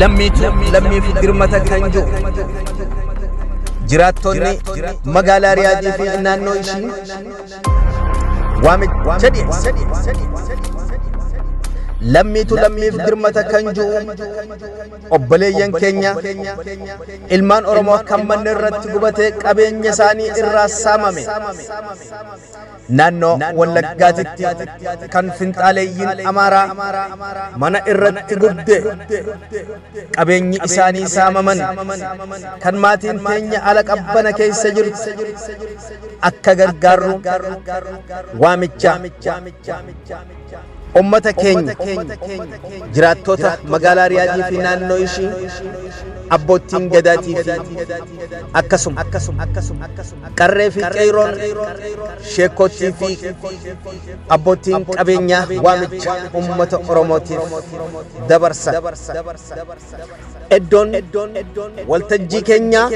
Lammiitu lammiif dirmata kan jiru jiraattonni magaalaa Riyaadii fi naannoo ishii waamicha dhiyeessa. Lammiitu lammiif dirmata kan jiru obboleeyyan keenya ilmaan Oromoo kan manni irratti gubatee qabeenya isaanii irraa saamame naannoo Wallaggaatitti kan finxaaleeyyiin Amaaraa mana irratti gubde qabeenyi isaanii saamaman kan maatiin teenya ala qabbana keessa jirtu akka gargaarru waamicha ummata keenya jiraattota magaalaa Riyaadii fi naannoo ishii abboottiin gadaatii fi akkasuma qarree fi qeeyroon sheekootii fi abboottiin qabeenyaa waamicha ummata Oromootiif dabarsa. Iddoon waltajjii keenyaa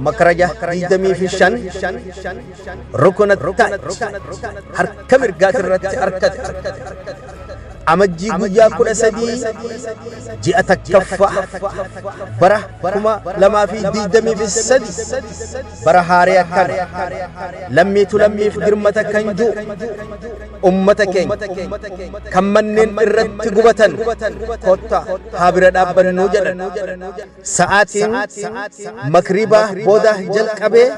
makaraja 25 rukuna taaj harka mirgaati irratti arkate. Amajjii guyyaa 13 ji'a 1ffaa bara 2023 bara haaraa kana lammiitu lammiif dirmata kan jiru ummata keenya kan manneen irratti gubatan kottaa haa bira dhaabbannuu jedhan. Sa'aatiin makriibaa booda jalqabee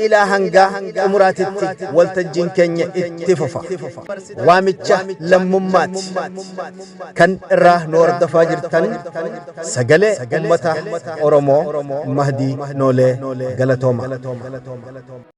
ilaa hangaa xumuraatitti waltajjiin keenya itti fufa. Waamicha lammummaati kan irraa nu hordofaa jirtan sagalee ummata Oromoo Mahdii Noolee galatooma.